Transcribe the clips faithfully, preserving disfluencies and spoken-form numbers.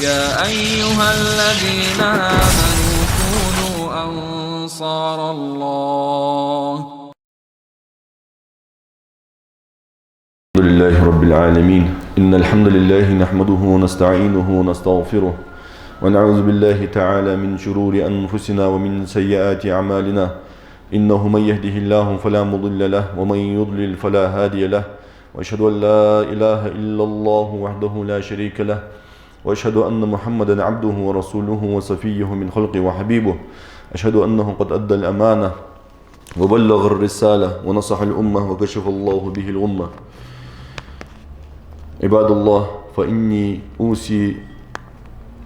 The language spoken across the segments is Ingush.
يا أيها الذين آمنوا كونوا أنصار الله. الحمد لله رب العالمين. إن الحمد لله نحمده ونستعينه ونستغفره، ونعوذ بالله تعالى من شرور أنفسنا ومن سيئات أعمالنا. إنه من يهده الله فلا مضل له، ومن يضلل فلا هادي له. وأشهد أن لا إله إلا الله وحده لا شريك له، وأشهد أن محمدا عبده ورسوله وصفيه من خلقه وحبيبه. أشهد أنه قد أدى الأمانة وبلغ الرسالة ونصح الأمة وكشف الله به الغمة. عباد الله، فإني أوصي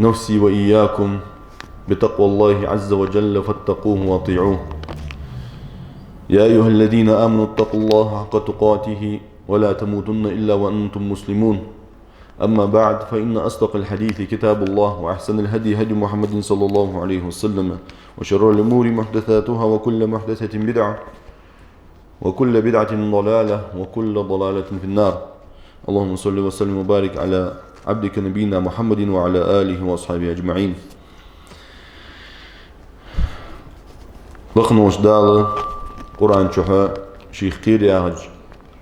نفسي وإياكم بتقوى الله عز وجل فاتقوه وأطيعوه. يا أيها الذين آمنوا اتقوا الله حق تقاته ولا تموتن إلا وأنتم مسلمون. أما بعد، فإن أصدق الحديث كتاب الله، وأحسن الهدي هدي محمد صلى الله عليه وسلم، وشر الأمور محدثاتها، وكل محدثة بدعة، وكل بدعة ضلالة، وكل ضلالة في النار. اللهم صل وسلم وبارك على عبدك نبينا محمد وعلى آله وأصحابه أجمعين. Лакхаволча Дала Къуръан чу шийх кхера яхача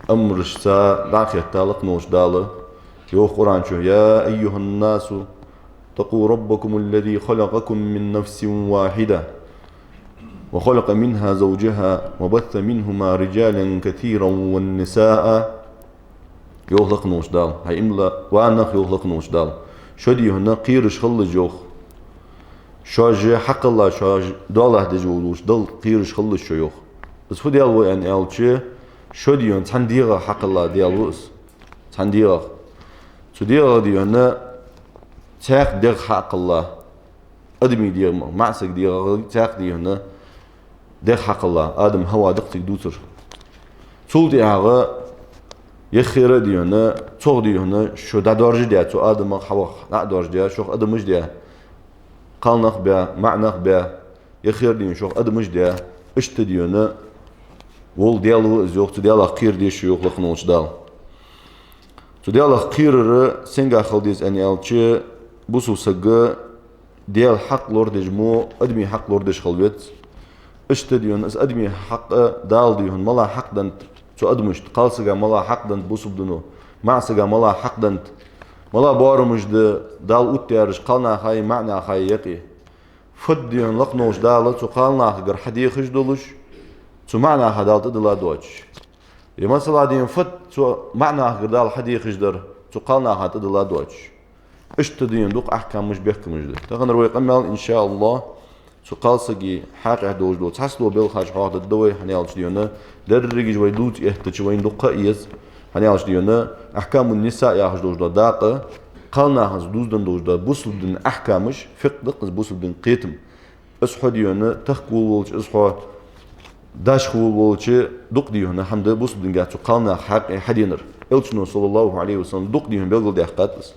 амрашца дӀахетта Лакхаволча Дала йоах Къуръан чу: يا أيها الناس اتقوا ربكم الذي خلقكم من نفس واحدة وخلق منها زوجها وبث منهما رجالا كثيرا ونساء. Йоах Лакхаволча Дала, хӀай иман дола нах, йоах Лакхаволча Дала, шо, дий хьона, кхераш хилалаш, йоах. Шоаш хьакхелла, шоаш доалахьа дезаш волча Далла кхераш хилалаш шо, йоах. Из фу Даьла ва аьнна аьлча, шо, дий хьона, цхьан дегӀах хьакхелла Даьла ва из. Цхьан дегӀах. Цу дегӀах, дий хьона, цхьаькха дегӀ хьакхелла. Адамий дегӀах, маӀа сага дегӀах цхьаькха, дий хьона, дегӀ хьакхелла, Адам, Хьава да-кх цига дувцар. Цул тӀехьагӀа яххера, дий хьона, цох, дий хьона, шо дӀадоаржадаь, цу Адамах, Хьавах дӀа а доаржадаь, шох адамаш даь, кхалнах баь, маӀа нах баь, яххера, дий хьона, шох адамаш даь, иштта, дий хьона, вола Даьла ва из, йоах, цу Даьлах кхера деза шо, йоах Лакхаволча Дала. Цу Даьлах кхерар сенга хила деза аьнна аьлча, бусалба саг Даьла хьакъ лорадеш мо, адамий хьакъ лорадеш хила веза. Иштта, дий хьона, из адамий хьакъ а, Дала, дий хьона, мел хьакъ даьд цу адамашта, кхалсага мел хьакъ даьд бусалба дино, маӀа сага мел хьакъ даьд, мел боарамаш да Дала оттаяьраш кхалнахаи маӀа нахаи юкъе. Фуд, дий хьона, Лакхаволча Дала цу кхалнахагара хьадехаш долаш, цу маӀа наха Дала тӀадилла доацаш? Е, масала, дий хьона, фуд цу маӀа нахагара Дала хьадехаш дар цу кхалнаха тӀадилла доацаш? Иштта, дий хьона, дукха ахькамаш, бехкамаш да. Таханара вай къамаьл, иншааллахӀ, цу кхалсага хьакъехьа долаш дола цхьацца дола белхаш хьоахадергда вай, хӀана аьлча, дий хьона, дерригаш вай дувца эттача вайна дукха ха еза. ХӀана аьлча, дий хьона, ахькамун-ниса яхаш долаш дола дакъа, кхалнахаца дувзаденна долаш дола бусалба дина ахькамаш, фикъхӀ да-кх из, бусалба дина кхетам. Из хьо, дий хьона, тахка волавелча, из хьо дашха волавелча, дукха, дий хьона, хӀама да бусалба динга цу кхалнаха хьакъехьа хьаденар. Элчано, саллаллахӀу Ӏалайхи ва саллам, дукха, дий хьона, белгалдаьккхад из.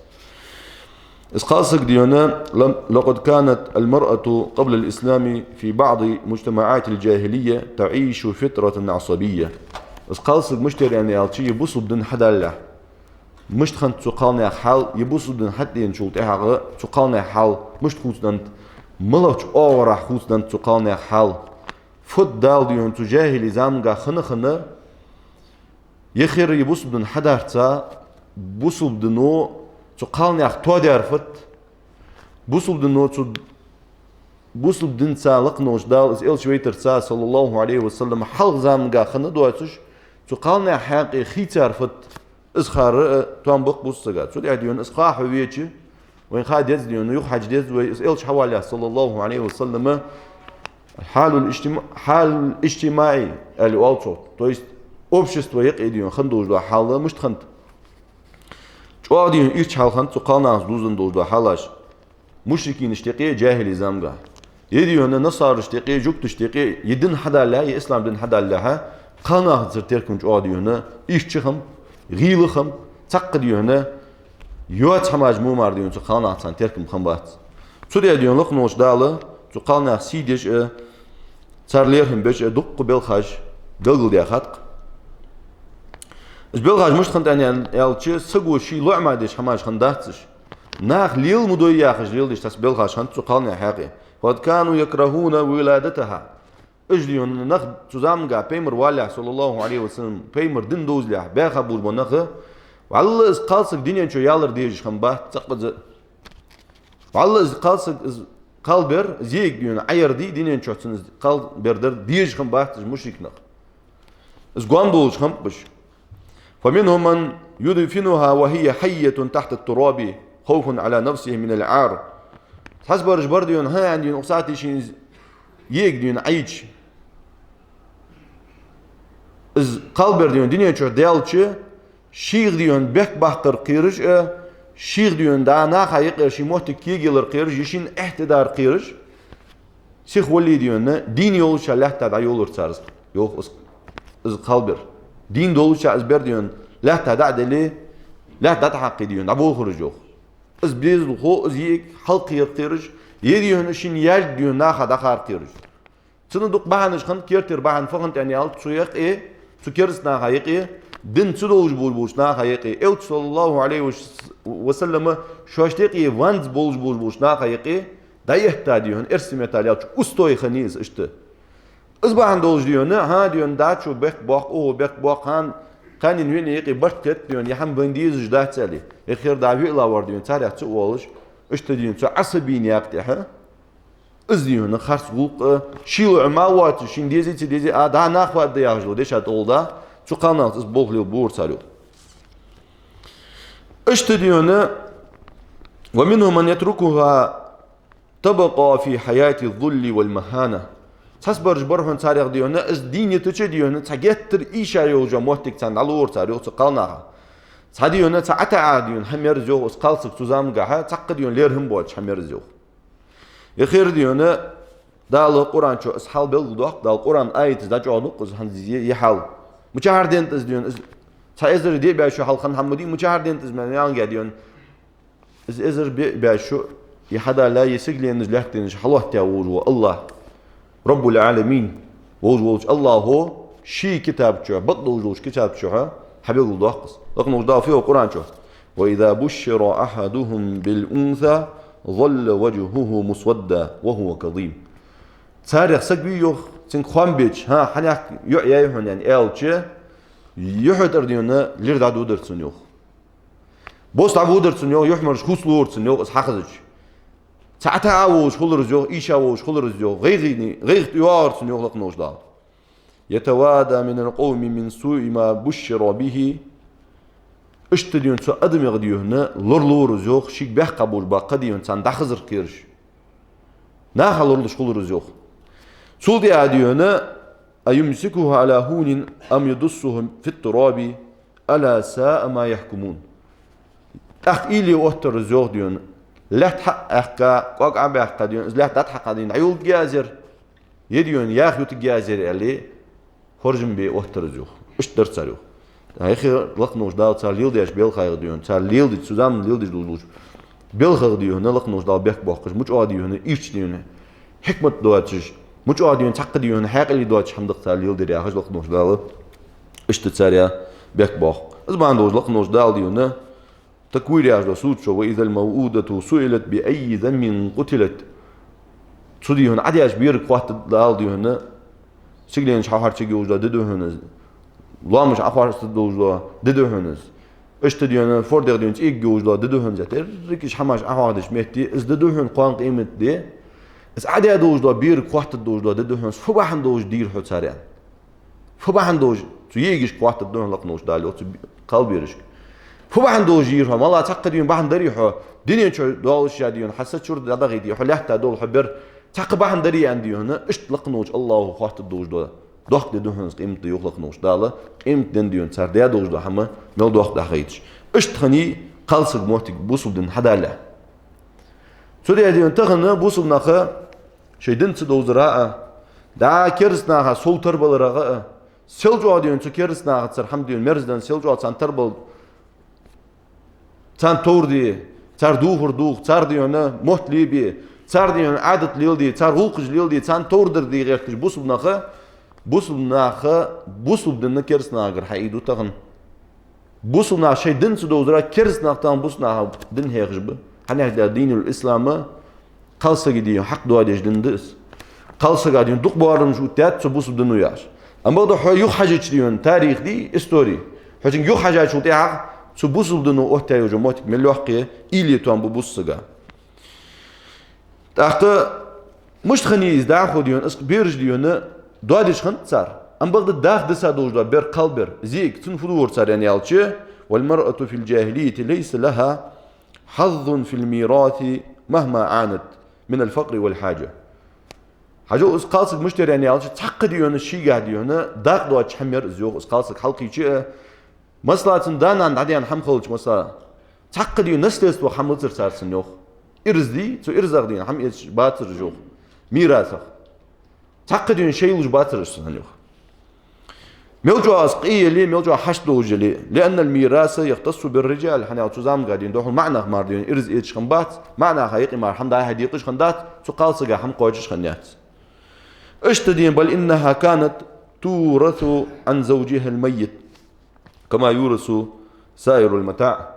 Из кхалсаг, дий хьона, لم-، لقد كانت المرأة قبل الإسلام في بعض مجتمعات الجاهلية تعيش فترة عصبية. Из кхалсаг мишта яр аьнна аьлча, е бусалба ди хьадалалехь мишта хиннад цу кхалнаьха хьал, е бусалба ди хьатӀаденачул тӀехьагӀа цу кхалнаьха хьал мишта хувцаденнад, малагӀча оагӀорахьа хувцаденнад цу кхалнаьха хьал? Фуд Дала, дий хьона, цу жахӀили заманга хинна-хинна, яххера е бусалба ди хьадарца, бусалба дино цу кхалнаьха тоадаьр фуд? Бусалба дино цу, бусалба динца Лакхаволча Дала, из Элча вайтарца, саллаллахӀу Ӏалайхи ва саллам, хьалха заманга хинна доацаш, цу кхалнаьха хьакъехьа хийцар фуд? Из хар а тоам ба-кх бусалба сага. Цудухьа, дий хьона, из ха хьавеча, вайна ха деза, дий хьона, юхахьажа деза вай, из Элча хьавалалехь, саллаллахӀу Ӏалайхи ва саллам, الحال الاجتماع-، الحال الاجتماعي аьле оал цох. То есть общество юкъе, дий хьона, хинна долаш дола хьал мишта хиннад? ЧӀоагӀа, дий хьона, ийрча хьал хиннад цу кхалнахаца дувзаденна долаш дола хьалаш мушрикинашта юкъе жахӀили заманга. Е, дий хьона, насарашта юкъе, жугташта юкъе, е ди хьадалалехь, е ислам ди хьадалалехь, кхалнахацара теркам чӀоагӀа, дий хьона, ийрча хиннаб, гӀийла хиннаб, цхьаккха, дий хьона, йоаца хӀамаш мо мара, дий хьона, цу кхалнахаца теркам хиннабац. Цудухьа, дий хьона, Лакхаволча Дала цу кхалнаьха сий деш а, цар лерхӀам беш а дукха белхаш белгалдаьхад-кх. Уж белхаш мишта хиннад аьнна аьлча, саго ший лоӀама деш хӀамаш хиннадац уж. Нах лела ма дой яхаш леладеш цхьацца белхаш хиннад цу кхалнаьха хьакъехьа. فقد كانوا يكرهون ولادتها. Уж, дий хьона, нах цу заманга пайхамар валалехь, صلى الله عليه وسلم, пайхамар дин довзалехь баьха болаш бола нах, валлахӀи, из кхалсаг дунен чу ялар дезаш хиннабац цкъаза. ВаллахӀи, из кхалсаг, из кхалбер, из йиӀиг, дий хьона, Ӏаяр ди дунен чу цун из кхалбер дар дезаш хиннабац уж мушрик нах. Из гом болаш хиннаб уж. فمنهم من يدفنها وهي حية تحت التراب خوفا على نفسه من العار. Цхьабараш бар, дий хьона, хӀа, аьнна, дий хьона, укх сахьате ший из йиӀиг, дий хьона, Ӏайча, из кхалбер, дий хьона, дунен чу даьлча, шийх, дий хьона, бехк баккхар кхераш а, шийх, дий хьона, дӀа наха юкъера ший моттиг кегаялар кхераш, е шийна эхь тӀадар кхераш, сихвале, дий хьона, дийна йолча лаьтта дӀайолар цар из, йоах, из, из кхалбер. Дийна долча из бер, дий хьона, лаьтта дӀа а деле, лаьтта дӀатӀахьакхе, дий хьона, дӀаболхар уж, йоах. Из безалхо, из йиӀиг хьалкхера кхераш, е, дий хьона, шийна яьлга, дий хьона, наха дӀахар кхераш. Цунна дукха бахьанаш хиннад, кертера бахьан фу хиннад аьнна аьлча, цу юкъе, цу кераста наха юкъе, дин ца довзаш болаш болча наха юкъе, Элча, صلى الله عليه وسلم, шоашта юкъе ванза болаш болаш болча наха юкъе дӀаэтта, дий хьона, эрсий меттала аьлча, устой хиннай из иштта. Из бахьан долаш, дий хьона, хӀа, дий хьона, дӀачо бехк боаккх, укхо бехк боаккх, хӀа, кхаьннена виъна юкъе барт кхетт, дий хьона, е хӀама бан дезаш дац аьле, е хӀара дӀа виъла вар, дий хьона, царех ца оалаш, иштта, дий хьона, цу Ӏасабий наькъа тӀа, хӀа, из, дий хьона, харц гӀулакх, ший лоӀам ма воацаш, шийна дезе, ца дезе, а, дӀа нах фу аргда яхаш дола дешаш тӀагӀолла, цу кхалнаха из болх лелабора цар, йоах. Иштта, дий хьона, ومنهم من يتركها تبقى في حياة الذل والمهانة. Цхьабараш бар хьона царех, дий хьона, из дийна йитача, дий хьона, цхьа геттара ийша йолаш йола моттиг царна дӀалора цар, йоах, цу кхалнаха. Цхьа, дий хьона, цхьа ӀотаӀа, дий хьона, хӀама яр из, йоах, из кхалсаг цу замангахьа, цхьаккха, дий хьона, лерхӀам боацаш хӀама яр из, йоах. Е хӀара, дий хьона, Дала Къуръан чу из хьал белгалдоаккх, Дала Къуръан аятаца дӀачӀоагӀду-кх из хӀанз е, е хьал. Мичахьара денад из, дий хьона, из цхьа эзар диъ бӀаь шу хьалха хинна хӀама ма дий, мичахьара денад из, маьл яьнга, дий хьона, из эзар биъ бӀаь шу, е хьадалла, е сигаленаш, лаьттанаш хьалоаттаяь волаш вола АллахӀ, رب العالمين волаш волча АллахӀо ший китаба чу, бакъдолаш долча китаба чу хьабелгалдоаккх из. Лакха волча Дала фу йоах Къуръан чу: وإذا بشر أحدهم بالأنثى ظل وجهه مسودا وهو كظيم. Царех саг вий, йоах, цунга хоам беча, хӀа, хьанехк йоӀ яьй хьона, аьнна аьлча, юхьа тӀара, дий хьона, лир дӀадодар цун, йоах. Бос дӀабодар цун, йоах, юхьмараш хувцалора цун, йоах, из хьахезача. Цхьа ӀотаӀа волаш хулар из, йоах, ийша волаш хулар из, йоах, гӀайгӀане, гӀайгӀа тӀайоагӀар цун, йоах, лакха волча Дала. يتوارى من القوم من سوء ما بشر به. Иштта, дий хьона, цу адамех, дий хьона, лоралора из, йоах, шийга баьккха болаш бола кхаъ, дий хьона, царна дӀахазар кхераш. Наха лоралуш хулар из, йоах. Цул тӀехьа, дий хьона, أيمسكه على هون أم يدسه في التراب ألا ساء ما يحكمون. ТӀаккха уйла е оттар из, йоах, дий хьона, лаьтта хьа а аьккха, кӀоаг Ӏобаьккха, дий хьона, из лаьтта дӀатӀахьакха, дий хьона, дӀайолларгья из ер, е, дий хьона, яха ютаргья из ер, аьле, хоржам бе оттар из, йоах. Иштта дар цар, йоах. ТӀаккха е хӀара, лакха волча Дала цар леладеча белхех, дий хьона, цар леладеча, цу заман леладеш долаш долча белхех, дий хьона, лакха волча Дала бехк боаккхаш, мича оагӀа, дий хьона, ийрча, дий хьона, хьикмат доацаш, мича оагӀа, дий хьона, цхьаккха, дий хьона, хьаькъале доацаш хӀама да-кх цар леладер яхаш, лакха волча Дала иштта царех бехк боаккх. Из бахьан долаш лакха волча Дала, дий хьона, Таквир яхаш дола сурат чу: وإذا الموءودة سئلت بأي ذنب قتلت. Цу, дий хьона, Ӏадеш берага хоаттаргда Дала, дий хьона, сигаленаш хьахьорчаргйолаш дола ди да хьона из, лоамаш Ӏохоастаргдолаш дола ди да хьона из, иштта, дий хьона, фордех, дий хьона, цӀийргйолаш дола ди да хьона из, ерригаш хӀамаш Ӏохоахадеча метте из ди да хьона кхоана къематди. Из Ӏадеш долаш дола, берага хоаттаргдолаш дола ди да хьона из, фу бахьан долаш дийр хьо цар, аьнна. Фу бахьан долаш, цу йиӀигашка хоаттаргда хьона лакха волча Дала, оцу кхалберашка. Фу бахьан долаш йийр хьо, мала цхьаккха, дий хьона, бахьан дарий хьо, дунен чу долаш ша, дий хьона, хьа са чура дӀадахийта, хьо лаьтта дола хьо бер, цхьаккха бахьан дарий, аьнна, дий хьона, иштта лакха волча АллахӀо хоаттаргдолаш дола доккха ди да хьона из къематди, йоах лакха волча Дала, къематдийнахьа, дий хьона, цар даь долаш дола хӀама мел доккха дӀахайташ. Иштта хиннай кхалсага моттиг бусалба дина хьадалалехь. Цудухьа, дий хьона, тахан бусалба наха шоай дин ца довзара а, дӀа кераста наха сов тарбаларах а, сел чӀоагӀа, дий хьона, цу кераста нахацара хӀама, дий хьона, мерза да, сел чӀоагӀа царна тарбал, царна товр де, цар дувхар дувха, цар, дий хьона, мотт лебе, цар, дий хьона, Ӏадат леладе, цар гӀулакхаш леладе, царна товр дар де гӀерташ бусалба наха, бусалба наха, бусалба дина кераста нахагара хьаийду тахан. Бусалба наха шоай дин ца довзара, кераста наха тахан бусалба наха дин хьехаш ба. ХӀана аьлча динул ислам кхалсага дийна хьакъ доадеш дин да из. Кхалсага дийна дукха боарам шу тет цу бусулба дино яхаш. Амма бакъда хьо юхахьежача дийна тарих дий, истори. Хьо цунга юхахьежачул тӀехьагӀа цу бусулба дино оттаяь йола моттиг мел йоккха уйла тӀом бу бусулба сага. ТӀаккха мишта хиннай из дӀахо дийна, из бераш дийна доадеш хиннад цар. Амма бакъда даха диса долаш да бер, кхалбер, зиаг, цун фу дора цар аьнна аьлча: والمرأة في الجاهلية ليس لها حظ في الميراث مهما عانت من الفقر والحاجة. Хьажал, из кхалсаг мишта яр аьнна аьлча, цхьаккха дийна шийгахь дийна дакъа доацаш хӀама яр из, йоах, из кхалсаг хьалкхийча а, масала, цун да-нана дӀадаьнна хӀама хилча, масала, цхьаккха дийна наследство хӀама лацар цар цунна, йоах. Ираз дий, цу иразах дийна хӀама эцаш бацар уж, йоах, мирасах. Цхьаккха дийна шоай луш бацар уж цунна, йоах. Мел чӀоагӀа из къе яле, мел чӀоагӀа хьашт долаш яле, لأن الميراث يختص بالرجال, хӀана аьлча цу заманга дийна духьал маӀа нах мара дийна ираз эцаш хиннабац, маӀа наха юкъе мара хӀама дӀа-хьа декъаш хиннадац, цу кхалсага хӀама кхоачаш хиннадац. Иштта дийна, بل إنها كانت تورث عن زوجها الميت كما يورث سائر المتاع.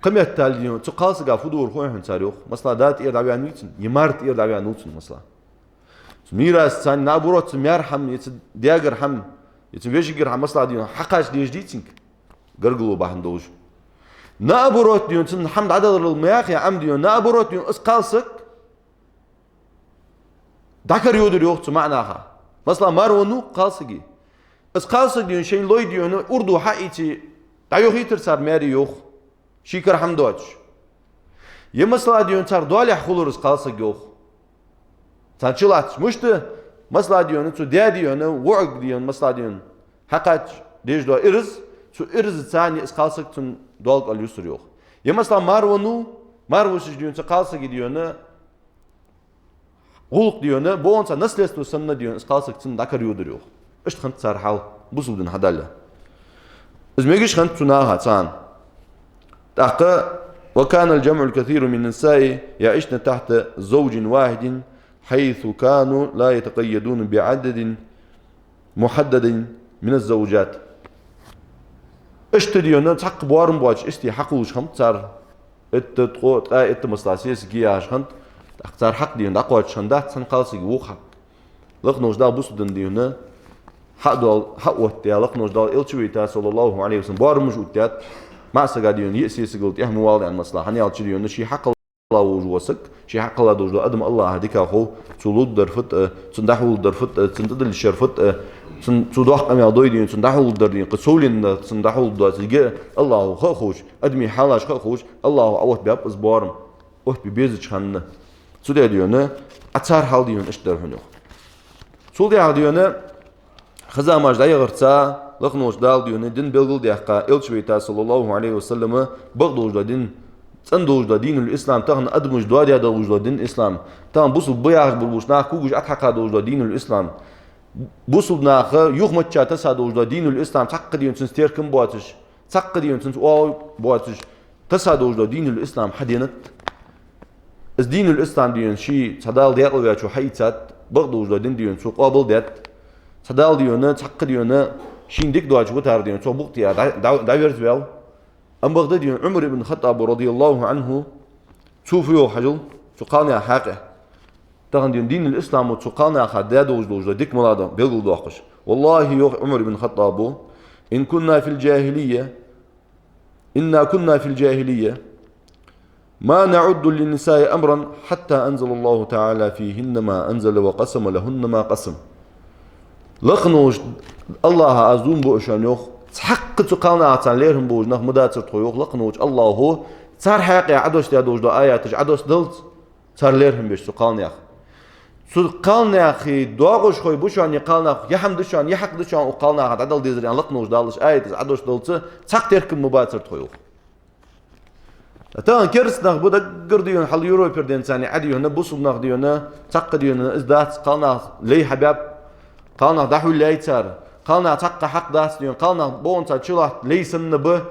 Кхыметтел дийна цу кхалсага фу дора хой хьона цар, йоах. Масала, да тӀера дӀаваьннавий цун, е мар тӀера дӀаваьннав цун, масала. Цу мирас царна, наоборот, цу маьра хӀама, е цу даьгара хӀама, е цу вешийгара хӀама, масала, дийна хьакхача дезаш дий цунга, гаргало бахьан долаш. Наоборот, дийна цунна хӀама дӀадаларал ма яхе, амма дийна, наоборот, дийна из кхалсаг дӀакарайодар, йоах, цу маӀа наха. Масала, мар веннав кхалсаг. Из кхалсаг дийна шоай лой дийна урдо хьаийце дӀайохийтар цар маьре, йоах, ший кара хӀама доацаш. Е, масала, дийна цар доалехьа хулар из кхалсаг, йоах, царна чу латташ. Мишта, масала, дийна цу даь дийна воӀага дийна, масала, дийна хьакхача дезаш дола ираз, цу иразаца из кхалсаг цун дола кӀал юсар, йоах. Е, масала, мар веннав, мар висача дийна цу кхалсага дийна гӀулакх дийна, бокъонца наследство санна дийна, из кхалсаг цунна дӀакарайодар, йоах. Иштта хиннад цар хьал, бусулба дин хьадалле. Из мегаш хиннад цу наха царна. ТӀаккха: وكان الجمع الكثير من النساء يعشن تحت زوج واحد حيث كانوا لا يتقيدون بعدد محدد من الزوجات. Иштта дийна цхьаккха боарам боацаш истий хьакхувлаш хиннаб цар. Итт, ткъо, ткъаь итт, масала, сесаги яхаш хиннад. ТӀаккха цар хьакъ дийна дӀакхоачаш хиннадац цхьан кхалсага вокх хьакъ. Лакхнолча Дала бусулба дин дийна хьа а доал-, хьа а оттадаь, лакхнолча Дала Элча вайта, صلى الله عليه وسلم, боарамаш оттадаьд, маӀа сага дийна йиъ сесагал тӀехьа ма вала аьнна, масала, хӀана аьлча дийна ший хьакъ хьалла волаш вола саг, ший хьакъ хьалла долаш дола адам Аллахӏа дикагӀа хов, цо лургдар фуд, цунна дӀахьулдар фуд, цунна тӀадилла шер фуд, цунна, цо доккха къамаьл дой дийна, цунна дӀахьулдар дийна, кхы совленна цунна дӀахьулдар доацилга Аллахӏа ха а ховш, адамий хьалаш ха а ховш, Аллахӏа Ӏооттабаьб из боарам, оттабе безача хана. Цудухьа дийна, а цар хьал дийна иштта дар хьона, йоах. Цул тӀехьагӀа дийна, хаза замаш дӀаяхарца, лакхнолча Дала дийна дин белгалдаьккха, Элча вайта, صلى الله عليه وسلم, бакъдолаш дола дин, цӀена долаш дола динул ислам, тахан адамаш доадаь долаш дола дин ислам, тахан бусулба ба яхаш болаш нах когаш ӀотӀахьекха долаш дола динул ислам, бусулба наха юхамачча тесса долаш дола динул ислам, цхьаккха дийна цунца теркам боацаш, цхьаккха дийна цунца оагӀув боацаш, тесса долаш дола динул ислам хьаденад. Из динул ислам дийна ший цхьа Дала декъалваьчо хьаийцад, бакъдолаш дола дин дийна цо къоабалдаьд. Цхьа Дала дийна, цхьаккха дийна шийна дика доацаш витар дийна цо букъ тӀа дӀа-, дӀа-, дӀаверзаваьв. Амма бакъда дийна Ӏумар ибн Хаттаба, رضي الله عنه, цо фу йоах хьажал, цу кхалнаьха хьакъехьа. Тахан дийна динул исламо цу кхалнаьха даь долаш долаш дола дика малагӀа да белгалдоаккхаш. والله, йоах Ӏумар ибн Хаттаба, إن كنا في الجاهلية إنا كنا في الجاهلية ما نعد للنساء أمرا حتى أنزل الله تعالى فيهن ما أنزل وقسم لهن ما قسم. Лакхнолча Аллахӏа аз дув буъ шоана, йоах, цхьаккха цу кхалнахаца лерхӀам болаш нах ма дацар тхо, йоах, лакхнолча Аллахӏо цар хьакъехьа Ӏодоссадаь долаш дола аяташ Ӏодоссадалца, цар лерхӀам беш цу кхалнаьха. Цу кхалнаьха доакъашхой ба шоана, е кхалнах, е хӀама да шоана, е хьакъ да шоана укх кхалнаха дӀадала дезар аьнна, лакхнолча Дала уж аяташ Ӏодоссадалца, цхьаккха теркам ма бацар тхо, йоах. Тахан кераста нах ба даггара дийна, хьал Европера денз царна Ӏа дийна, бусулба нах дийна, цхьаккха дийна из дац, кхалнах лай хьабаьб, кхалнах дӀахьулъяьй цар, кхалнаха цхьаккха хьакъ дац дийна, кхалнах бокъонца чулатта лай санна ба,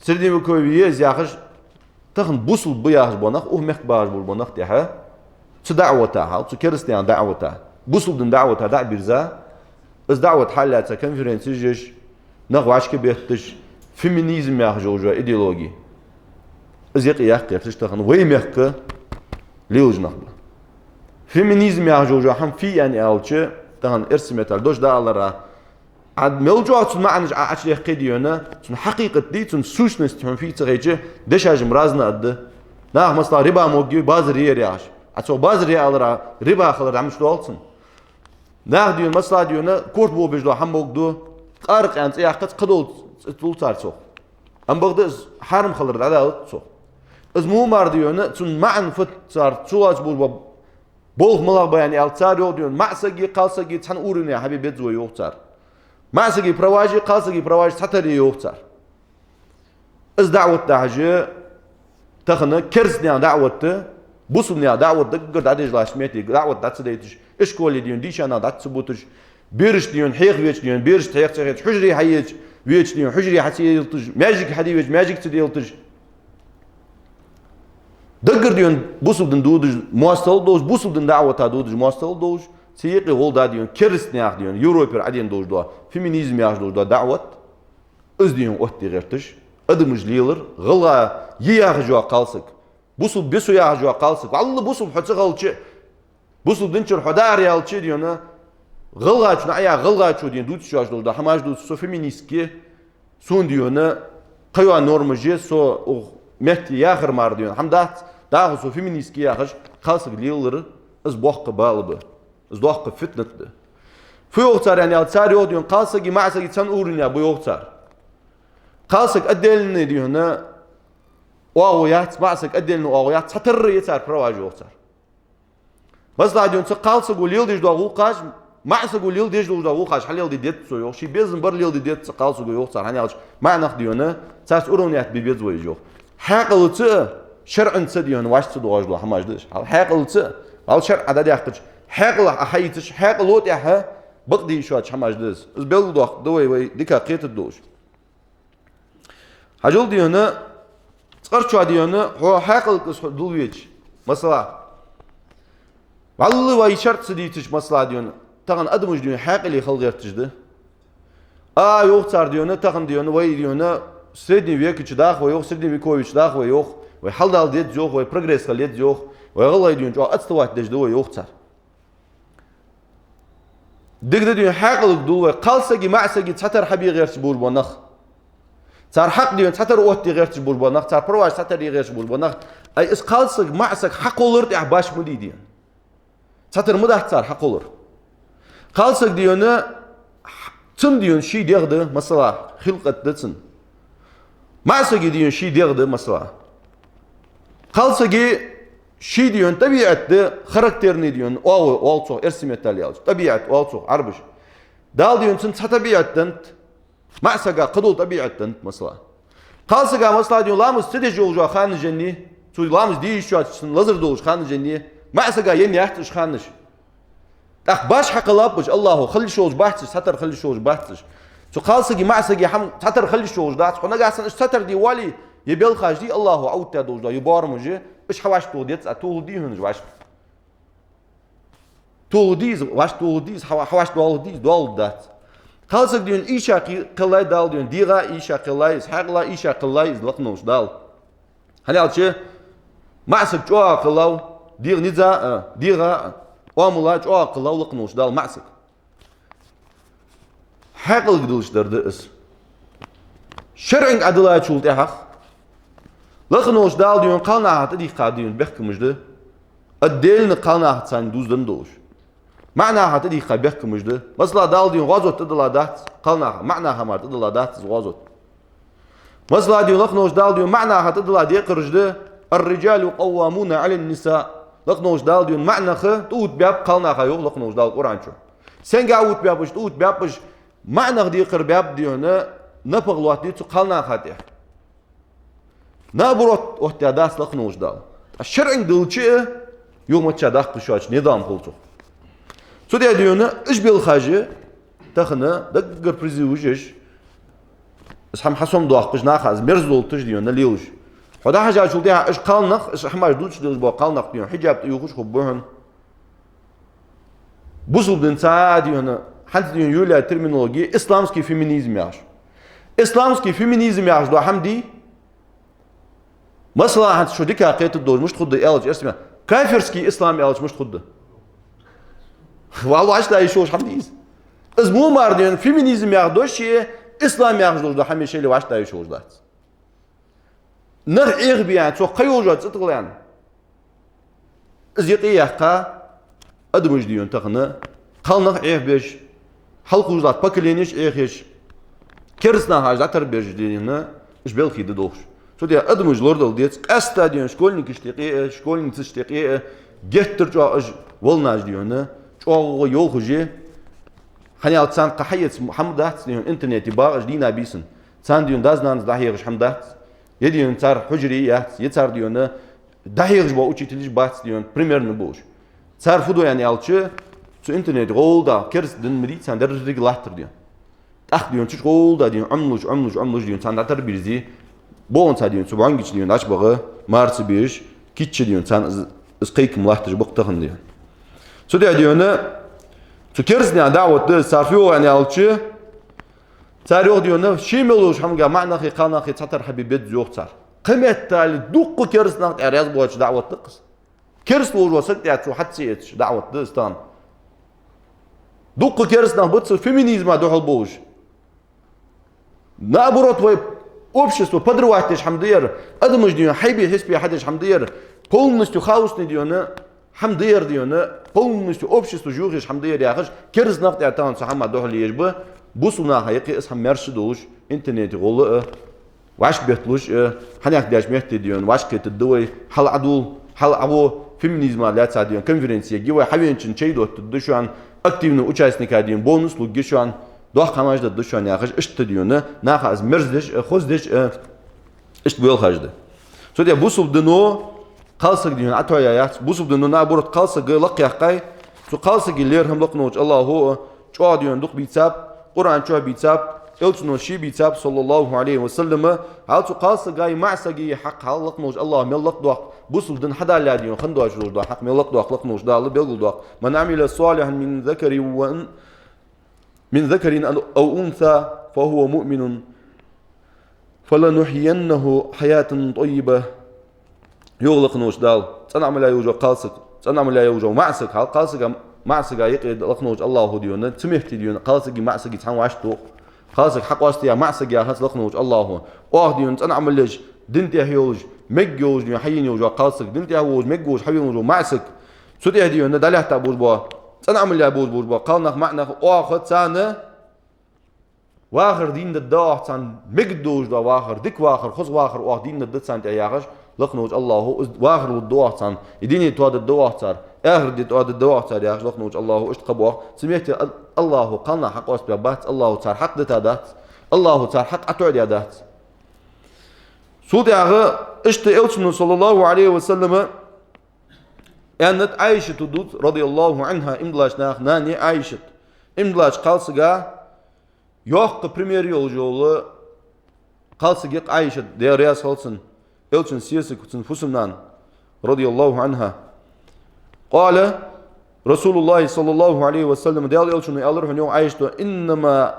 средневековье я из яхаш, тахан бусулба ба яхаш бола нах, укх мехка багӀаш болаш бола нах тӀехьа, цу даӀвата хьал, цу керастий даӀвата, бусулба дина даӀвата дӀа а бирза, из даӀват хьаллаьца конференцеш еш, нах вӀашка бетташ, феминизм яхаш йола идеологи. Из юкъе яккха гӀерташ тахан вай мехка лелаш нах ба. Феминизм яхаш йола хӀама фу я аьлча, тахан эрсий меттала дош да алара. Ӏа мел чӀоагӀа цун маӀанаш Ӏа Ӏочудехке дийна, цун хьакъикъат дий, цун сущность хьона фу я ца хайча, дешаш-м разни аргда. Наха, масала, риба могий, базар е яхаш. Ӏа цох базар е алара, риба хилар дӀа мишта доал цунна? Наха дийна, масала дийна, корта бохабеш дола хӀама могаргда, къаракъ аьнна цӀи яккхац, кхыдола цӀи тул цар цох. Ам бакъда из хьарам хилар дӀадалац цох. Из мо мара дийна, цун маӀан фуд цар, цу лаца бур ба, болх малагӀа ба аьнна аьлча, цар йоах дийна, маӀа саги кхалсаги цхьан уровне хьабе беза вай йоах цар. МаӀа саги праваши, кхалсаги праваши цхьатарра е йоах цар. Из даӀват дахьаш, тахан керстаний даӀват, бусалба наьха даӀват даггара дӀадеш латтача метте даӀват дӀа ца дайташ, ишколе дийна дийша нах дӀа ца буташ, бераш дийна хьеха веча дийна, берашта хьеха ца хеташ, хьужаре хьаеча веча дийна, хьужаре хьа ца елташ, маьждиге хьаде веча, маьждиге ца делташ. Даггара дийна бусалба дина дувдаш моастагӀал долаш, бусалба дина даӀвата дувдаш моастагӀал долаш, цу юкъе гӀолла да дийна керстаний наьха дийна, Европера Ӏадена долаш дола, феминизм яхаш долаш дола даӀват. Из дийна оттаде гӀерташ, адамаш лелар, гӀалгӀа я яхаш йола кхалсаг, бусалба я со яхаш йола кхалсаг, валлахӀи, бусалба хьо ца хилча, бусалба дина чура хьо даар яьлча дийна, гӀалгӀачоа Ӏа яха гӀалгӀачо дийна дувцаш йола дола хӀамаш дувц со феминистки, сона дийна кхыйола нормаш я, со укх метте яхар мара дийна хӀама дац, дӀахо со феминистки яхаш, кхалсаг лелар, из боккха бала ба. Из доккха фитнат да. Фу йоах цар аьнна аьлча, цар йоах дийна, кхалсаги маӀа саги цхьан уровне ба йоах цар. Кхалсаг отдельно дийна оагӀув яц, маӀа саг отдельно оагӀув яц, цхьатарра я цар праваш йоах цар. Масала дийна, цу кхалсаго леладеш дола гӀулакхаш, маӀа саго леладеш долаш дола гӀулакхаш хьалеладе дезац цо йоах, ший безам бар леладе дезац цу кхалсаго йоах цар, хӀана аьлча маӀа нах дийна царца уровнять бе беза вай йоах. Хьаькъалца а, шарӀаца а дийна вӀаши ца доагӀаш дола хӀамаш да уж. Хьал хьаькъалца а, вӀалла шарӀа дӀадаьккхача, хьаькъалах Ӏа хьаийцача, хьаькъало тӀехьа бакъдеш йоаца хӀамаш да уж. Из белгалдоаккхаргда вай, вай дика кхетаргдолаш. Хьажал дийна, цкъарчоа дийна, хьо хьаькъалга из хьо дулвеча, масала, валлахӀи, вай шарӀа ца дийцача, масала дийна, тахан адамаш дийна хьаькъале хила гӀерташ да. А, йоах цар дийна, тахан дийна, вай дийна, средний века чу даха вай йоах, средневековье чу даха вай йоах, вай хьалдала деза йоах, вай прогресс хила еза йоах, вай гӀалгӀай дийна чӀоагӀа отставать деш да вай йоах цар. Дика да дийна, хьаькъалга дул вай, кхалсаги маӀа саги цхьатарра хьабе гӀерташ болаш бола нах. Цар хьакъ дийна цхьатарра оттаде гӀерташ болаш бола нах, цар праваш цхьатарра е гӀерташ болаш бола нах. Ай, из кхалсаг, маӀа саг хьакхоллар тӀехьа башха ма дий дийна. Цхьатарра ма дац цар хьакхоллар. Кхалсаг дийна, цун дийна ший дегӀ да, масала, хилкъат да цун. МаӀа сага дийна ший дегӀ да, масала. Кхалсага ший дийна тӀабиӀат да, характерный дийна, оагӀув оал цох, эрсий меттала аьлча, тӀабиӀат оал цох Ӏарбаша. Дала дийна цунна цхьа тӀабиӀат деннад, маӀа сага кхыдола тӀабиӀат деннад, масала. Кхалсага, масала, дийна ламаз ца деш йолаш йола ханаш еннай, цо ламаз де йиш йоацаш цунна лазар долаш ханаш еннай, маӀа сага енна яц уж ханаш. ТӀаккха башха хьакхеллаб уж, АллахӀо, хила йиш йолаш бац уж, цхьатарра хила йиш йолаш бац уж. Цу кхалсага, маӀа сага хӀама цхьатарра хила йиш йолаш дац, хьо нагахьа санна уж цхьатарра де воале, е белхаш дий, АллахӀо Ӏоттадаь долаш дола, е боарам уж, уж хьавӀашагӀтоха деза, а тохалургдий хьона уж вӀаши. Тохалургдий из, вӀашагӀтохалургдий из, хьа-, хьавӀашагӀдоалургдий из, доалургдац. Кхалсаг дийна ийша кхе-, кхеллай Дала дийна, дегӀа ийша кхеллай из, хьаькъала ийша кхеллай из лакха волча Дала. ХӀана аьлча, маӀа саг чӀоагӀа кхеллав, дегӀа низа а, дегӀа а, оамала чӀоагӀа кхеллав лакха волча Дала маӀа саг. Хьаькъалга диллача дар да из. ШарӀанга Ӏадиллачул тӀехьагӀа лакха волча Дала дийна кхалнаха тӀадийхка дийна бехкамаш да, отдельно кхалнаха царна дуздан долаш. МаӀа наха тӀадийхка бехкамаш да. Масала, Дала дийна гӀазот тӀадилла дац кхалнаха, маӀа наха мара тӀадилла дац из гӀазот. Масала, дийна лакха волча Дала дийна маӀа наха тӀадилла декхараш да: الرجال قوامون على النساء. Лакха волча Дала дийна маӀа нах тӀаоттабаьб кхалнаха, йоах лакха волча Дала Къуръан чу. Сенга оттабаьб уж, тӀаоттабаьб уж, маӀа нах декхар баьб дийна, напагӀа лоаттаде цу кхалнаха тӀа. Наоборот, оттадаь дац лакха волча Дала. ТӀаккха шарӀанга диллача а, юхамачча даккха йиш йоаца низам хул цох. Цудухьа дийна уж белхаш а тахан даггара призыв еш, из хӀама хьасомадоаккхаш, наха из мерза долийташ дийна лелаш. Хьо дӀахьежачул тӀехьагӀа уж кхалнах, уж хӀамаш дувцаш лелаш бола кхалнах дийна хьиджаб тӀаювхаш хургба хьона. Бусалба динца дийна, хӀанз дийна йолаяь терминологи исламский феминизм яхаш. Исламский феминизм яхаш дола хӀама дий, Масала, хӀанз шо дика кхетаргдолаш мишта хургда аьлча, эрсий меттала, кафирский ислам аьлча мишта хургда? Валлахӏи, вӀаштӀехьа йиш йолаш хӀама да из. Из мо мара, дий хьона, феминизм яха дош а, ислам яхаш долаш дола хӀама шоайла вӀаштӀехьа йиш йолаш дац. Нах Ӏехабе аьнна, цох кхы йолаш цӀи тӀа гӀолла аьнна, из юкъе яьккха адамаш, дий хьона, тахан кхалнах Ӏехабеш, хьалкхувш латта поколенеш Ӏехаеш, кераста нахах дӀатарбеш, дий хьона, уж белхий да долхаш. Цудухьа адамаш лорадала деза, къаьстта, дий хьона, школьникашта юкъе а, школьницашта юкъе а геттара чӀоагӀа уж волнаш, дий хьона, чӀоагӀа йолхаш я. ХӀана аьлча царна кхы хьаэца хӀама дац, дий хьона, интернете багӀаш дийнахьа-бийсанна. Царна, дий хьона, дас-нанас дӀахьехаш хӀама дац. Е, дий хьона, цар хьужаре яц, е цар, дий хьона, дӀахьехаш бола учителаш бац, дий хьона, примерно болаш. Цар фу ду аьнна аьлча, цу интернете гӀолла да, кераста дин ма дий царна деррига латтар, дий хьона. ТӀаккха, дий хьона, цу чу гӀолла да, дий хьона, Ӏомалуш, Ӏомалуш, Ӏомалуш, дий хьона, царна дӀатарбирзе, бокъонца, дий хьона, цу бӀонгача, дий хьона, дӀачубаха мара ца безаш, кийча, дий хьона, царна из, из кхайкам латташ ба-кх тахан, дий хьона. Цудухьа, дий хьона, цу кераста наьха даӀват да из, цар фу йоах аьнна аьлча, цар йоах, дий хьона, ше мел йолча хӀамага маӀа нахи кхалнахи цхьатарра хьабе беза йоах цар. Кхыметтел дукха кераста нах тӀера раьза боацаш даӀват да-кх из. Кераста волаш вола саг тӀера цо хьа ца эцаш даӀват да из тахан. Дукха кераста нах ба цу феминизма духьал болаш. Наоборот, вай общество подрывать деш хӀама да ер, адамаш, дий хьона, хьайбе-хьиспе хьадеш хӀама да ер, полностью хаосни, дий хьона, хӀама да ер, дий хьона, полностью общество жугӀеш хӀама да ер яхаш, кераста нах тӀера тахан цу хӀаман духьал еш ба, бусалба наха юкъе из хӀама маьрша долаш, интернете гӀолла а, вӀашагӀбетталуш а, хьанехк деш метте, дий хьона, вӀашагӀкхетаргда вай, хьал Ӏадул, хьал Ӏаво, феминизма лаьца, дий хьона, конференци ергья вай, хьавеначоа чай доттаргда шоана, активни участника, дий хьона, бонус лургья шоана, доккха хӀамаш дергда шоана яхаш, иштта, дий хьона, наха из мерза деш а, хоза деш а, иштта боалхаш да. Цудухьа бусалба дино кхалсаг, дий хьона, ӀотӀаоттаяь яц, бусалба дино, наоборот, кхалсаг лакхъяьккхай, цу кхалсага лерхӀам лакха волча АллахӀо а чӀоагӀа, дий хьона, дукха бийцаб, Къуръан чу бийцаб, Элчано ше бийцаб, صلى الله عليه وسلم, хьал цу кхалсага а маӀа сага а хьакъ хьал лакха волча АллахӀо мел лакхдоаккх, бусалба дин хьадалале, дий хьона, хинна доацаш долаш дола хьакъ мел лакхдоаккх лакха волча Дала белгалдоаккх: من عمل صالحا من ذكر وأن من ذكر أو أنثى وهو مؤمن فلنحيينه حياة طيبة. Йоах лакха волча Дала, цӀена Ӏамал йолаш вола кхалсаг, цӀена Ӏамал йолаш вола маӀа саг, хьал кхалсага а маӀа сага а юкъе лакха волча АллахӀо, дий хьона, цу метте, дий хьона, кхалсага а маӀа сага а цхьана вӀаштӀехьадоаккх. Кхалсаг хьакъоастаяь маӀа саг яхац лакха волча АллахӀо. Оаха, дий хьона, цӀена Ӏамал еш, дина тӀехьа йолаш, мегаш йолаш, дий хьона, хьавена волаш вола кхалсаг, дина тӀехьа волаш, мегаш волаш, хьавена волаш вола маӀа саг. Цу тӀехьа, дий хьона, дӀалаьтта болаш бола, цӀена Ӏамал яь болаш бола кхалнах, маӀа нах, оаха царна вахар дийна дергда оаха царна, мегаргдолаш дола вахар, дика вахар, хоза вахар оаха дийна дергда царна тӀа яхаш, лакха волча АллахӀо из вахар лургда оаха царна, и дуне тоадергда оаха цар, ахарат ди тоадергда оаха цар яхаш, лакха волча АллахӀо иштта кхаъ ба оаха. Цу метте Ал-, АллахӀо кхалнах хьакъоастабаь бац, АллахӀо цар хьакъ дита дац, АллахӀо цар хьакъ ӀотӀаоттадаь дац. Цул тӀехьагӀа иштта Элчано, صلى الله عليه وسلم, аьннад, Ӏайшата дувц, رضي الله عنها, иман диллача наха нана я Ӏайшат. Иман диллача кхалсага йоккха пример йолаш йола кхалсаг я-кх Ӏайшат, Даьла раьза хилва цунна, Элчан сесаг, цун фусам-нана, رضي الله عنها. قال رسول الله صلى الله عليه وسلم, Даьла Элчано аьлар хьона, йоах Ӏайшата: إنما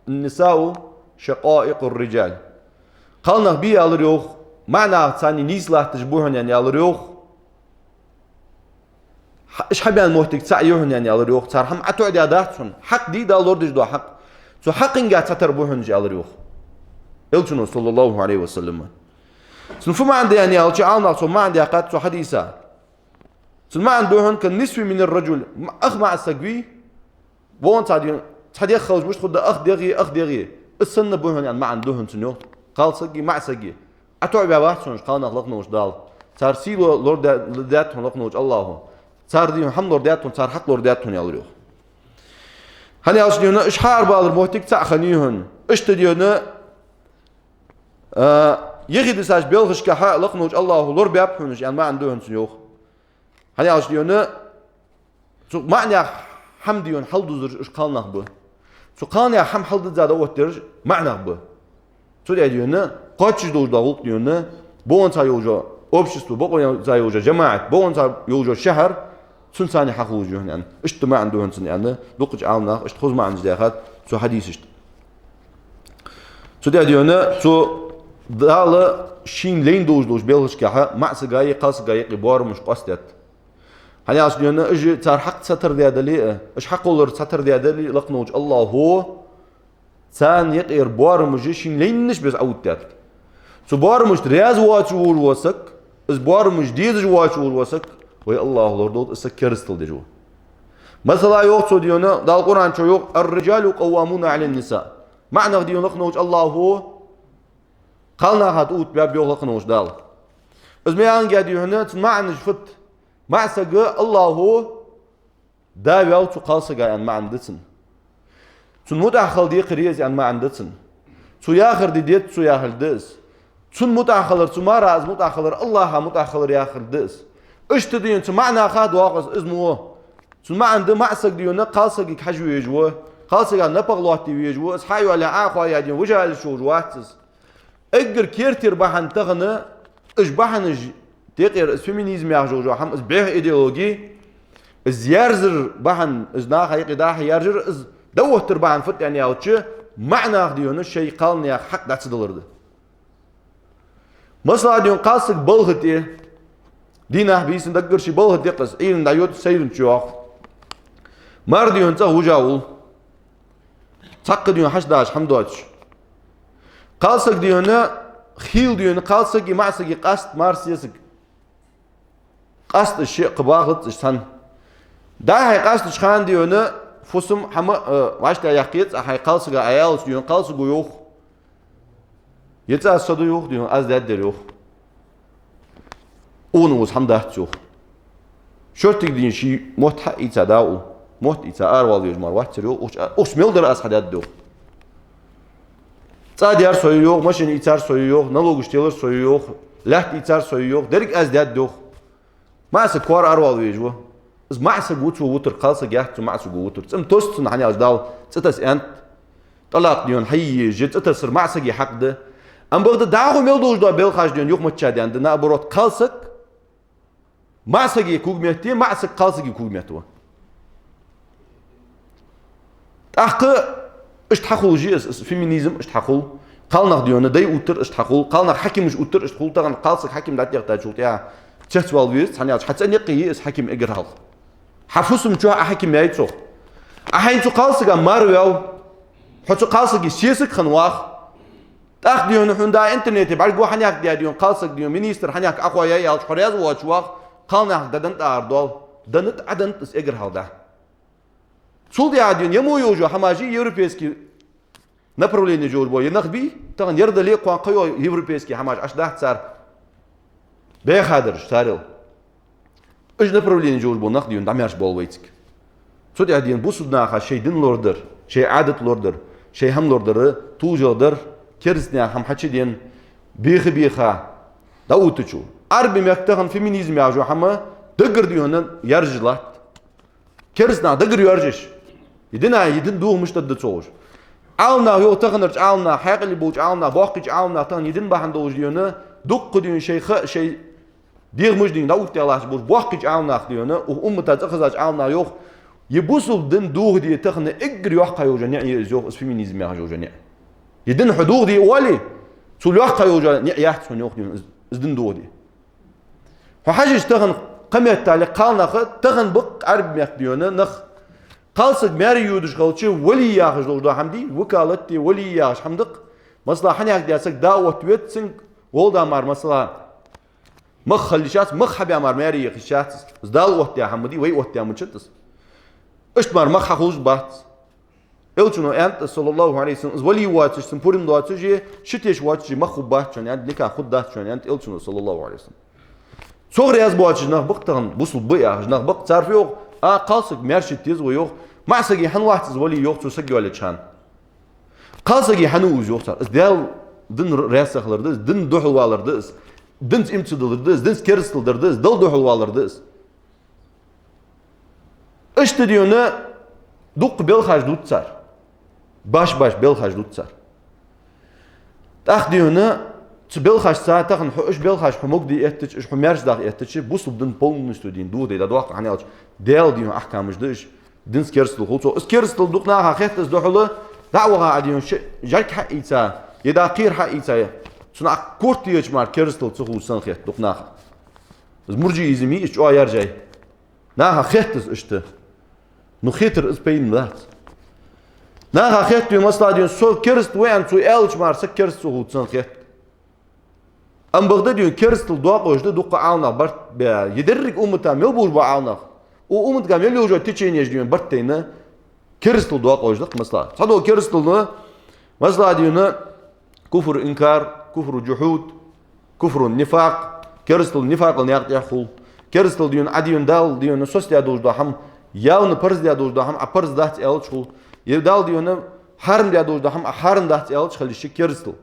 النساء شقائق الرجال. Кхалнах бий, аьлар, йоах, маӀа наха царна нийса латташ ба хьона, аьнна, аьлар, йоах. Хьа-, уж хьабаьнна моттиг цаӀ я хьона, аьнна, аьлар, йоах. Цар хӀама ӀотӀаоттадаь дац хьона. Хьакъ дий Дала лорадеш дола хьакъ. Цу хьакъинга цхьатарра ба хьона уж, аьлар, йоах Элчано, صلى الله عليه وسلم. Цун фу маӀан да аьнна аьлча, Ӏаламнаха цун маӀан даьккхад цу хьадиса. Цун маӀан да хьона كالنصف من الرجل. М-, ах маӀа саг вий, вон цхьа ден, цхьа дегӀ хилча мишта хургда, ах дегӀ е, ах дегӀ е, из санна ба хьона аьнна маӀан да хьона цун, йоах. Кхалсаг а, маӀа саг а ӀотӀаваь вац хьона уж кхалнах лакха волча Дала. Цар сий ло-, лорадаьд хьона лакха волча АллахӀо. Цар, дий хьона, хӀама лорадаьд хьона, цар хьакъ лорадаьд хьона, аьлар, йоах. ХӀана аьлча, дий хьона, уж хьаарабалара моттиг цаӀ хиннай хьона. Иштта, дий хьона, а, юхедисача белхашка хьа лакха волча АллахӀо лорабаьб хьона уж аьнна маӀан да хьона цун, йоах. ХӀана аьлча, дий хьона, цу маӀа наьха хӀама, дий хьона, хьалдузараш уж кхалнах ба. Цу кхалнаьха хӀама хьалдизза дӀаоттадераш маӀа нах ба. Цудухьа, дий хьона, кхоачаш долаш дола гӀулакх, дий хьона, бокъонца йолаш йола общество, бокъонца йолаш йола жамаӀат, бокъонца йолаш йола шахьар, цунца цхьана хьахулаш я хьона аьнна. Иштта маӀан да хьона цун аьнна, дукхача Ӏаламнаха иштта хоза маӀанаш даьхад цу хьадисашта. Цудухьа, дий хьона, цу Дала шийна лайна долаш долча белхашкахьа маӀасага а, кхалсага а юкъе боарамаш къоастадаьд. ХӀана аьлча, дий хьона, уж цар хьакъ ца тара даь дале а, уж хьакхоллар ца тара даь дале а, лакхаволча АллахӀо царна юкъера боарамаш шийна лайнаш беса Ӏооттадаьд. Цу боарамашта раьза воацаш волаш вола саг, из боарамаш дезаш воацаш волаш вола саг, вай АллахӀо лорадолда, из саг керастал деш ва. Масала, йоах цо, дий хьона, Дала Къуръан чу йоах: «الرجال قوامون على النساء». МаӀа нах, дий хьона, лакхаволча АллахӀо кхалнаха тӀаоттабаьб, йоах лакхаволча Дала. Из ма аьннагӀа, дий хьона, цун маӀанаш фуд? МаӀа саг АллахӀо да ваьв цу кхалсага аьнна маӀан да цун. Цунна мутӀахьа хила декхарий из аьнна маӀан да цун. Цо яхар де деза цо яхилга да из. Цунна мутӀахьа хилар, цу мара из мутӀахьа хилар, АллахӀа мутӀахьа хилар яхилга да из. Иштта, дий хьона, цу маӀа наха доагӀа из, из мо. Цун маӀан да: маӀа саг, дий хьона, кхалсагага хьажа везаш ва, кхалсага напагӀа лоаттаде везаш ва, из хьайоалаяь, Ӏохайя, дий хьона, вижа аьлча волаш вац из. Эггара кертера бахьан тахан, уж бахьанаш, текъера из феминизм яхаш йола хӀама, из бӀеха идеологи, из яьржар бахьан, из наха юкъе дӀа-хьа яьржар, из дӀаоттар бахьан фуд аьнна аьлча, маӀа наха, дий хьона, шоай кхалнаьха хьакъ дӀа ца далар да. Масала, дий хьона, кхалсаг балха тӀа, дийнахьа-бийсан даггара ший балха тӀа, укхаза Ӏуйранна дӀайода, сайранна чуйоагӀа. Мар, дий хьона, цӀагӀа вижа вола. Цхьаккха, дий хьона, хьачудача хӀама доацаш. Кхалсаг, дий хьона, хийла, дий хьона, кхалсага а маӀа сага а къаста мар-сесаг. Къаста уж шиъ, кхы бахалац уж цхьана. ДӀа-хьа къастача хана, дий хьона, фусам, хӀама, э, вӀаштӀехьа яьккхе, цкъа хьай кхалсага Ӏояллалца, дий хьона, кхалсаго йоах: «Ер цӀа са да, йоах, дий хьона, аз даьд ер, йоах. Укханна укхаза хӀама дац, йоах». Шортига, дий хьона, ший мотт хьаийца да укхо. Мотт ийца аравала везаш мара вацар, йоах, укхаза, укхаза мел дар аз хьадаьд, йоах. ЦӀа даьр со я, йоах, машина ийцар со я, йоах, налогаш телар со я, йоах, лаьтта ийцар со я, йоах, деррига аз даьд, йоах. МаӀа саг кхоара аравала везаш ва. Из маӀа саг ва цо вутар, кхалсаг яц цу маӀа саго вутар. ЦӀи ма тосс цунна, хӀана аьлча Дала цӀи тасса аьннад. ТӀалакъ, дий хьона, хьае езаш, цӀи тассар маӀа сага хьакъ да. Амма бакъда дӀахо мел долаш дола белхаш, дий хьона, юхамачча даьнна да, наоборот, кхалсаг маӀа сага когаметте, маӀа саг кхалсага когаметта ва. ТӀаккха иштта хьахул же из, из феминизм иштта хьахул. Кхалнах, дий хьона, дай оттар иштта хьахул, кхалнах хьакимаш оттар иштта хул. Тахан кхалсаг хьаким дӀатӀехтачул тӀехьа цецвала везац, хӀана аьлча хьа цӀен никъ я из хьаким эггара хьалха. Хьа фусам чу хьа хьаким яй цох. Ӏа хьайна цу кхалсага мар ваьв, хьо цу кхалсага сесаг хинна вах. ТӀаккха, дий хьона, хьона да интернете бӀаргаго хьанехк даь, дий хьона, кхалсаг, дий хьона, министр хьанехк Ӏохайя аьлча, хьо раьза воацаш вах, кхалнахага дӀаденнад ара доал. Деннад, Ӏаденнад из эггара хьалха дӀа. Цул тӀехьа, дий хьона, ер мо йолаш йола хӀамаш а европейски направлени йолаш бола ер нах бий, тахан ер дале а кхоана кхыйола европейски хӀамаш Ӏаш дац цар. БӀеха дараш царел. Уж направлени йолаш бола нах, дий хьона, дӀамаьрша боал вайцига. Цу тӀа, дий хьона, бусалба наха шоай дин лорадар, шоай Ӏадат лорадар, шоай хӀама лорадар, тужал дар, керастанаьха хӀама хьачудена, беха-беха дӀаоттачул. Ӏарбий мехка тахан феминизм яхаш йола хӀама даггара, дий хьона, яьржа латт. Керастанаха даггара йоаржаш. Ер дина, ер дин дохамаш тӀа да цо уж. Ӏаламнаха, йоах, таханарча Ӏаламнаха, хьаькъале болча Ӏаламнаха, боккхийча Ӏаламнаха тахан ер дин бахьан долаш, дий хьона, дуккха, дий хьона, шоай ха, шоай дегӀамаш, дий хьона, дӀаоттадаь латташ болча боккхийча Ӏаламнаха, дий хьона, укх уммата цӀихезача Ӏаламнаха йоах: ер бусалба дин дохаде тахан эггара йоккха йолаш йола ниӀ я из, йоах, из феминизм яхаш йола ниӀ. Ер дин хьо дохаде оале, цул йоккха йолаш йола ниӀ яц хьона, йоах, дий хьона, из, из дин дохаде. Хьо хьажача тахан кхыметтел кхалнах, тахан ба-кх Ӏарбий мехка, дий хьона, нах. Кхалсаг маьре йодаш хилча, вали яхаш долаш дола хӀама дий, вакалат дий, вали яхаш хӀама да-кх. Масала, хьанехк даь саг да оттаве цунга, гӀолла да мара, масала, мах хила йиш яц, мах хьабаь мара маьре еха йиш яц из. Из Дала оттадаь хӀама дий, вай оттадаь ма дац из. Иштта мара мах хьахулаш бац. Элчано аьннад, саллаллахӀу Ӏалайхи ва саллам, из вали воацаш, цун пурам доацаш, ши теш воацаш мах хургбац шоана, аьннад, никах хургдац шоана, аьннад Элчано, саллаллахӀу Ӏалайхи ва саллам. Цох раьза боацаш нах ба-кх тахан, бусалба ба яхаш нах ба-кх, цар фу йоах: а, кхалсаг маьрша йита еза вай, йоах, маӀа сага хӀана вац из вали, йоах, цо саг йоалаеча хана. Кхалсага хӀана ва из, йоах цар. Из Даьла дин раьза ца хилар да из, дина духьалвалар да из, динца иман ца диллар да из, динца керастал дар да из, Далла духьалвалар да из. Иштта, дий хьона, дуккха белхаш дувц цар. Башха-башха белхаш дувц цар. ТӀаккха, дий хьона, цу белхашца тахан хьо, уж белхаш хьо могаде эттача, уж хьо маьрша даха эттача, бусалба дин полностью, дий хьона, дохаде дӀадоаккх, хӀана аьлча Даьла, дий хьона, ахькамаш да уж, динца керастал хул цох. Из керастал дукха наха хетт из духьала, дӀа а ваха, дий хьона, ши жарг хьаийца, е дӀа кхера хьаийца, Цунах корта еча мара керастал ца ховш санна хет дукха наха. Из мурджиизм я, из чӀоагӀа яржай. Наха хет из иштта. Ну, хетар из пайдана дац. Наха хет вай, масала, дийна, со кераста ва аьнна цо аьлча мара саг кераста ца ховш санна хет. Амма бакъда, дийна, керастал доакъош да дукха Ӏаламнах барт бе. Е деррига уммата мел болаш ба Ӏаламнах, укх умматага мел йолча теченеш, дийна, барт тайна, керастал доакъош да-кх, масала. Цхьадола керастал да, масала, дийна, куфр инкар, куфр джухьуд, куфр нифакъ, керастал нифакъал наькъа тӀа хул. Керастал, дийна, Ӏа, дийна, Дала, дийна, соцадаь долаш дола хӀама, явно парз даь долаш дола хӀама Ӏа парз дац аьлча хул. Е Дала, дийна, хьарам даь долаш дола хӀама Ӏа хьарам дац аьлча хила йиш я керастал.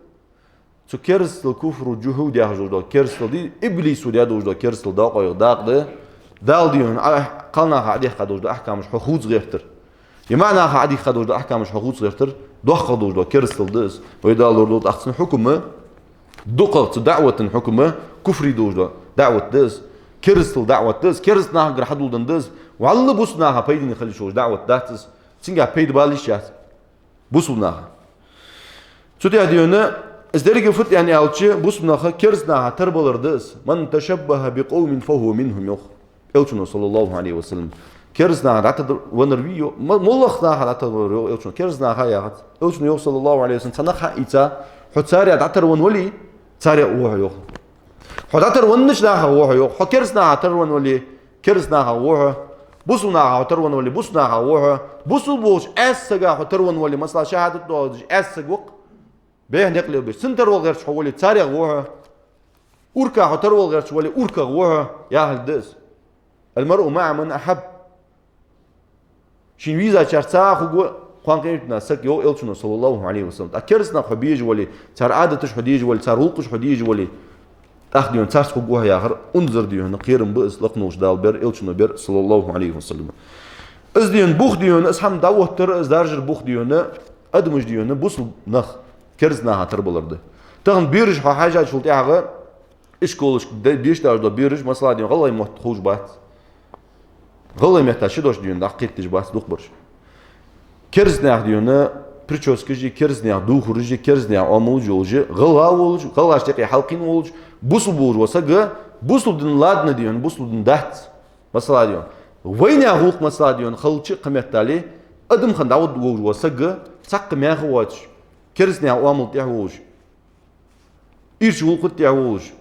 Цу керастал, куфр джухьуд яхаш долаш дола керастал да, иблисо даь долаш дола керастал доакъоех дакъа да. Дала, дийна, Ӏа кхалнаха Ӏодехка долаш дола ахькамаш хьо хувца гӀертар, е маӀанаха Ӏодехка долаш дола ахькамаш хьо хувца гӀертар, доккхагӀа долаш дола керастал да из. Вай Дала лорадолда тӀаккха цун хьукма, дукхагӀа цу даӀвата хьукма куфре долаш дола даӀват да из, керастала даӀват да из, кераста нахагара хьадоладенна да из. ВаллахӀи, бусалба наха пайдане хила йиш йолаш даӀват дац из. Цунгахь пайда бала йиш яц бусалба наха. Цу тӀа, дийна, из деррига фу да аьнна аьлча, бусалба наха кераста наха тара балар да из. «من تشبه بقوم فهو منهم», йоах Элчано, саллаллахӀу Ӏалайхи ва саллам. Кераста наха дӀатарвеннар вий, йоах? Ма-, моллагӀа наха дӀатарвеннар, йоах Элчано. Кераста наха яхац. Элчано йоах, саллаллахӀу Ӏалайхи ва саллам, цхьа нах хьаийца, хьо царех дӀатарвенна вале, царех ва хьо, йоах. Хьо дӀатарвеннача нахах ва хьо, йоах. Хьо кераста нахах тарвенна вале, кераста нахах ва хьо. Бусалба нахах хьо тарвенна вале, бусалба нахах ва хьо. Бусалба волча Ӏаьса сагах хьо тарвенна вале, масала, шахӀадат доаладеш Ӏаьса саг ва-кх, бӀеха никъ лелабеш. Цунна тарвала гӀерташ хьо вале, царех ва хьо. Урках хьо тарвала гӀерташ вале, урках ва хьо, яхилга да из. «المرء مع من أحب». Шийна везачарца цхьана хургва кхоана къематдийнахьа саг, йоах Элчано, саллаллахӀу Ӏалайхи ва саллам. ТӀаккха кераста нах хьо безаш вале, цар Ӏадаташ хьо дезаш вале, цар гӀулакхаш хьо дезаш вале, тӀаккха, дийна, царца хургва хьо яхар унзара, дийна, кхерам ба из, лакха волча Дала бер, Элчано бер, саллаллахӀу Ӏалайхи ва саллам. Из, дийна, бух, дийна, из хӀама дӀаоттар, из даржар бух, дийна, адамаш, дийна, бусалба нах кераста наха тарбалар да. Тахан бераш хьо хьежачул тӀехьагӀа, ишколашка де-, дешаш дола бераш, масала, дийна, гӀалгӀай мотт ховш бац. ГӀалгӀай метта ши дош, дийна, дӀакхеташ бац дукхагӀбараш. Кераста наьха, дийна, прическаш а, кераста наьха дувхараш а, кераста наьха оамалаш а йолаш, гӀалгӀа волаш, гӀалгӀашта юкъе хьалкхийна волаш, бусалба волаш вола саг, бусалба дин ладно, дийна, бусалба дин дац. Масала, дийна, вайнаьха гӀулакх, масала, дийна, хилча кхыметтел, адам хинна дӀавода волаш вола саг, цхьаккха маьха воацаш, кераста наьха оамала тӀа волаш, ирча гӀулакха тӀа волаш.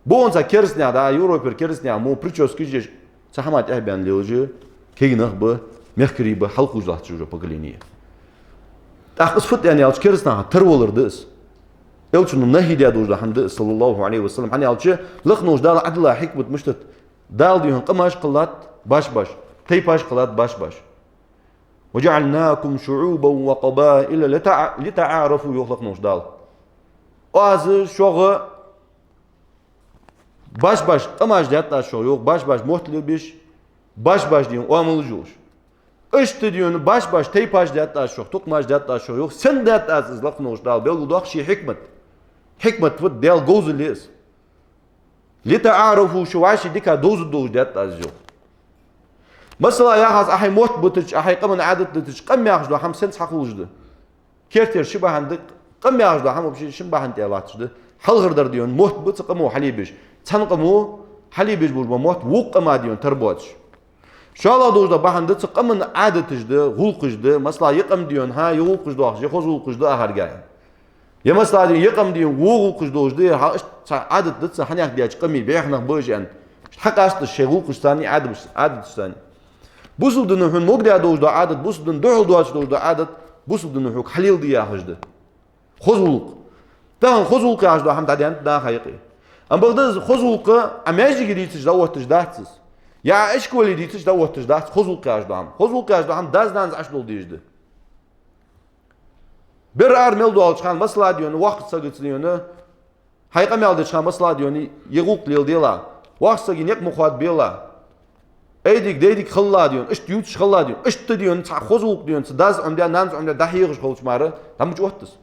Бокъонца кераста наьха, да, Европера кераста наьха мо прическаш еш, цу хӀаман тӀехьа баьнна лелаш кегий нах ба, мехкарий ба, хьалкхувш латташ уже поколение. ТӀаккха из фу да аьнна аьлча, кераста наха тарвалар да из. Элчано нахьи даь долаш дола хӀама да из, саллаллахӀу Ӏалайхи ва саллам. ХӀана аьлча, лакха волча Дала Ӏадала хьикмат мишта да. Дала, дийна, къамаш кхеллад баш-баш, тайпаш кхеллад баш-баш. «وجعلناكم شعوبا وقبائل لتع-، لتعارفوا», йоах лакха волча Дала. Аз шух баш-баш къамаш даьд аз шух, йоах, баш-баш мотт лелабеш, баш-баш, дийна, оамалаш йолаш. Иштта, дийна, баш-баш тайпаш даьд аз шух, тукхамаш даьд аз шух, йоах. Сенна даьд аз из, лакха волча Дала белгалдоах ший хьикмат. Хьикмат фуд, Даьла говзал я из. «لتعارفوا», шу вӀаший дика довзаргдолаш даьд аз из, йоах. Масала, яхац, Ӏа хьай мотт битача, Ӏа хьай къаман Ӏадат дитача, къам яхаш дола хӀама сенца хьахулаш да? Кертера ши бахьан да, къам яхаш дола хӀама вообще шин бахьан тӀа латташ да. Хьалхардар, дийна, мотт ба цу къамо хьалебеш. Цхьан къамо хьалебеш болаш бола мотт вокх къама, дийна, тарбоацаш. ШоллагӀа долаш дола бахьан да цу къаман Ӏадаташ да, гӀулакхаш да, масала, е къам, дийна, хӀа, е гӀулакхаш доахаш, е хоза гӀулакхаш да ахарга. Е, масала, дийна, е къам, дийна, во гӀулакхаш долаш да, хӀа, иштта цхьа Ӏадат да цун, хьанех деча къаме бӀеха нах ба уж аьнна. Иштта хьакъасташ шоай гӀулакхашца а, Ӏадаташца а. Бусалба дино хьона могадаь долаш дола Ӏадат, бусалба дин духьал доацаш долаш дола Ӏадат, бусалба дино хьога хьалеладе яхаш да. Хоза гӀулакх. Тахан хоза гӀулакх яхаш дола хӀама дӀадаьннад наха юкъе. Амма бакъда из хоза гӀулакх Ӏа маьждиге дийцача дӀаотташ дац из. Е Ӏа ишколе дийцача дӀаотташ дац хоза гӀулакх яхаш дола хӀама. Хоза гӀулакх яхаш дола хӀама дас-нанас Ӏочудола дезаш да. Бер ара мел доалача хана, масала, дийна, воккхача сагаца, дийна, хьай къамаьл деча хана, масала, дийна, е гӀулакх леладелахь, воккхача сага никъ ма хоадабелахь. Айдига, дайдига хилалахь, дийна, иштта ювцаш хилалахь, дийна, иштта, дийна, цхьа хоза гӀулакх, дийна, цу дас Ӏомадаь, нанас Ӏомадаь дӀахьехаш хилча мара, дӀа ма чӀоагӀа оттац из.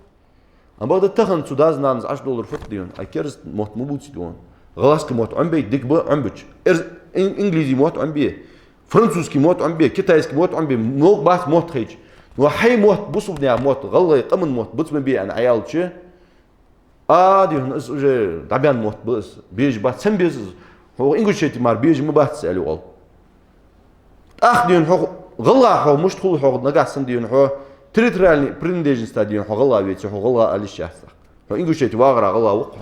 Амма бакъда тахан цу дас-нанас Ӏочудалар фуд, дийна? Ай кераста мотт ма бувца, дийна. ГӀалгӀай мотт Ӏомабе дика ба, Ӏомабича. Эр-, ин-, инглизи мотт Ӏомабе, французский мотт Ӏомабе, китайский мотт Ӏомабе, новкъа бац мотт хайча. Но хьай мотт, бусалба наьха мотт, гӀалгӀай къаман мотт бувца ма бе аьнна Ӏа аьлча, А, дий хьона, из уже дӀабаьнна мотт ба из, безаш бац, сенна беза из? Хьо Ингушети мара безаш ма бац, аьле оал. ТӀаккха, дий хьона, хьо гӀалгӀа, хьо мишта хул, хьо нагахьа санна, дий хьона, хьо территориальни принадлежность, дий хьона, хьо гӀалгӀа веце, хьо гӀалгӀа оалаш яц тӀаккха. Хьо Ингушети вагӀара гӀалгӀа ва-кх хьо.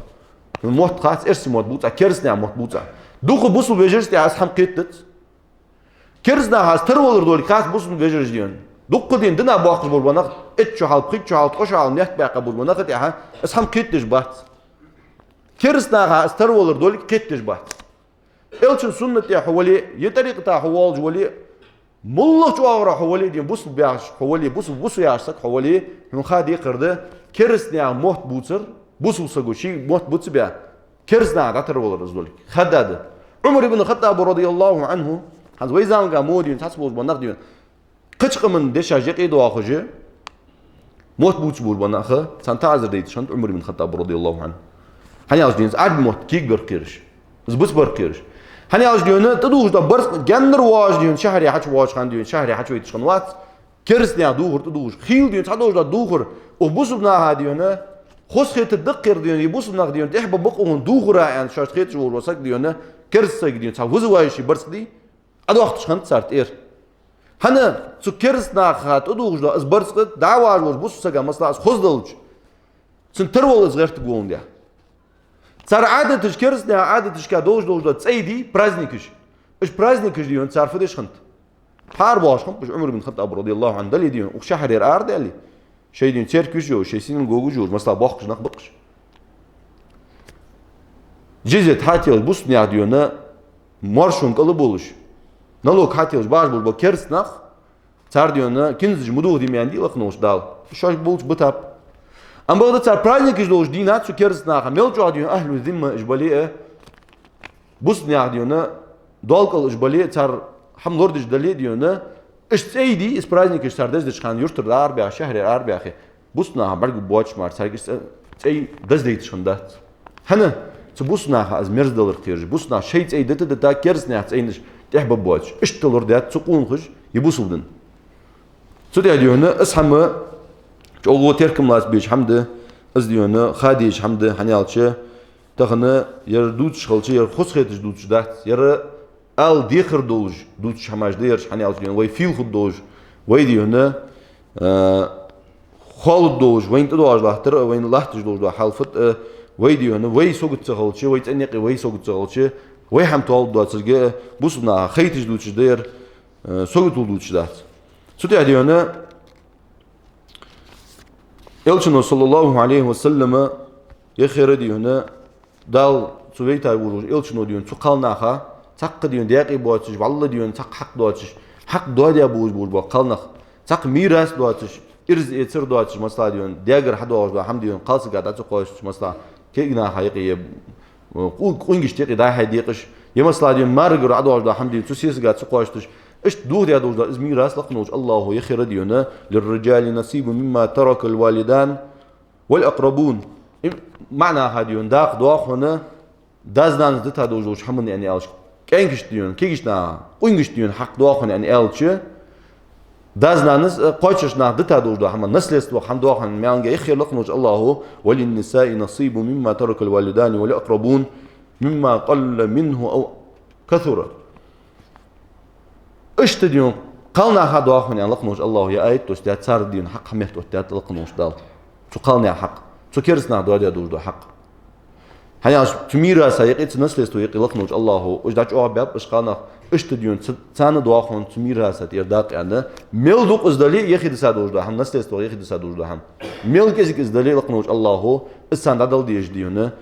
Хьона мотт хац, эрсий мотт бувц Ӏа, кераста наьха мотт бувц Ӏа. Дукха бусалба вежарашта тӀехьа из хӀама кхетадац. Кераста наха из тарвалар долга хац бусалба вежарашта, дий хьона. Дукха дийнахьа дина боахкаш болаш бола нах, итт шу хьалха, пхийтта шу хьалха, ткъо шу хьалха метта баьккха болаш бола наха тӀехьа из хӀама кхетадеш бац. Кераста наха из тарвалар долга кхетадеш бац. Элчан суннат тӀа хьо вале, е тӀарикъата хьо волаш вале, моллагӀча оагӀорахьа хьо вале, дий хьона, бусалба яхаш хьо вале, бусалба ва со яхаш саг хьо вале, хьона ха декхар да, кераста наьха мотт бувцар, бусалба саго ший мотт бувца баь, кераста наха дӀатарвалар из долга. Хадда да. Ӏумар ибн Хаттаб, радияллаху Ӏанху, хӀанз вай заманга мо, дий хьона, цхьацца болаш бола нах, дий хьона, кхыча къаман дешаш юкъе доахаш, мотт бувцаш болаш бола нах, царна таӀзар дайташ хиннад Ӏумар ибн Хаттаб, радияллаху Ӏанху. ХӀана аьлча, дий хьона, из Ӏарбий мотт кегабар кхераш, из бицбар кхераш. ХӀана аьлча, дий хьона, тӀадувхаш дола барзкъа гаьннара воагӀаш, дий хьона, шахьаре хьачувоагӀаш хиннад, дий хьона, шахьаре хьачувайташ хиннавац, кераста наьха дувхар тӀадувхаш. Хийла, дий хьона, цхьадолаш дола дувхар, укх бусалба наха, дий хьона, хоза хетаргда-кх ер, дий хьона, е бусалба нах, дий хьона, тӀехьа ба-кх укхунна дувхар, аьнна, шоашта хеташ волаш вола саг, дий хьона, кераста саг, дий хьона, цхьа вызывающий барзкъа дий, Ӏодоахийташ хиннад цар тӀера. ХӀана, цу кераста наха тӀадувхаш дола из барзкъа дӀаважа волча бусалба сага, масала, из хоза далча, цун тарвала из гӀертаргволандаь. Цар Ӏадаташ, кераста наьха Ӏадаташка долаш долаш дола цӀай дий, праздникаш. Уж праздникаш, дий хьона, цар фу деш хиннад? Пхьар боагӀаш хиннаб уж Ӏумар ибн Хаттаб, радияллаху Ӏанху, дале, дий хьона, укх шахьаре ара дале. Шоай, дий хьона, церкваш йолаш, шоай синагогаш йолаш, масала, боахкаш нах ба-кх уж. Джизьят хьателаш, бусалба наьха, дий хьона, моаршон кӀал болаш, налог хьателаш бахаш болаш бола кераста нах, цар, дий хьона, кинзаш ма дохаде аьннадий лакха волча Дала. Шоаш болча бутаб. Амма бакъда цар праздникаш долча дийнахьа цу кераста наха мел чӀоагӀа, дий хьона, ахьлу зимма уж бале а, бусалба наьха, дий хьона, доал кӀал уж бале а, цар хӀама лорадеш дале а, дий хьона, уж цӀай дий, из праздникаш цар даздеча хана юртара арабаьхе, шахьаре арабаьхе, бусалба наха бӀаргагургбоацаш мара, царга из цӀай даздайташ хиннадац. ХӀана? Цу бусалба наха из мерза далар кхераш, бусалба наха шоай цӀай дита-дита, кераста наьха цӀайнаш тӀехьа баргбоацаш. Иштта лорадаьд цу къонахаша ер бусалба ди. Цу тӀа, дий хьона, из хӀама чӀоагӀа теркам лаца безаш хӀама да, из, дий хьона, ха дезаш хӀама да, хӀана аьлча, тахан ер дувцаш хилча, ер хозахеташ дувцаш дац, ер ала дехар долаш дувцаш хӀамаш да ераш, хӀана аьлча, дий хьона, вай фийла хургдолаш, вай, дий хьона, а, ховргдолаш, вайна тӀадоагӀаш латтар а, вайна латташ долаш дола хьал фуд а, вай, дий хьона, вай сагот ца хилча, вай цӀен юкъе вай сагот ца хилча, вай хӀама тоалургдоацилга а, бусалба наха хайташ дувцаш да ер, а, саготал дувцаш дац. Цу тӀа, дий хьона, Элчано, саллаллаху Ӏалайхи ва саллама, яхар, дий хьона, Дала цу вайта вожаш Элчано, дий хьона, цу кхалнаха цхьаккха, дий хьона, даькъе боацаш, валлахӀи, дий хьона, цхьаккха хьакъ доацаш, хьакъ доадаь болаш болаш бола кхалнах, цхьаккха мирас доацаш, ирс эцар доацаш, масала, дий хьона, даьгара хьадоагӀаш дола хӀама, дий хьона, кхалсага дӀа ца кхоачаш, масала, кегийнаха юкъе е къу-, къонгашта юкъе дӀа-хьа декъаш, е, масала, дий хьона, марагара ӀодоагӀаш дола хӀама, дий хьона, цу сесага ца кхоачаш, иштта дохадаь долаш дола из мирас лакха волча АллахӀа яхар, дий хьона, «للرجال نصيب مما ترك الوالدان والأقربون». Им маӀан хьа, дий хьона, дакъа доагӀа хьона дас-нанас дита долаш долча хӀаман, аьнна аьлча, кӀаьнкашта, дий хьона, кегийча наха, къонгашта, дий хьона, хьакъ доагӀа хьона, аьнна аьлча, дас-нанас, э, кхоачаш наха дита долаш дола хӀама, наследство хӀама доагӀа хьона, маьлага яхар лакха волча АллахӀа: «وللنساء نصيب مما ترك الوالدان والأقربون مما قل منه أو كثر». Иштта, дий хьона, кхалнаха доагӀа хьона, аьнна, лакха волча АллахӀа ер аят доссадаьд, цар, дий хьона, хьакъ хьаметтаоттадаьд лакха волча Дала. Цу кхалнаьха хьакъ, цу кераста наха доадаь долаш дола хьакъ. ХӀана аьлча, цу мираса юкъе, цу наследство юкъе лакха волча АллахӀа уж дӀачӀоагӀбаьб, уж кхалнах, иштта, дий хьона, цу, царна доагӀа хьона цу мираса тӀера дакъа, аьнна, мел дукха из дале а, яхе диса долаш дола хӀама, наследство яхе диса долаш дола хӀама. Мел кӀезига из дале а, лакха волча АллахӀа из царна дӀадала дезаш, дий хьона,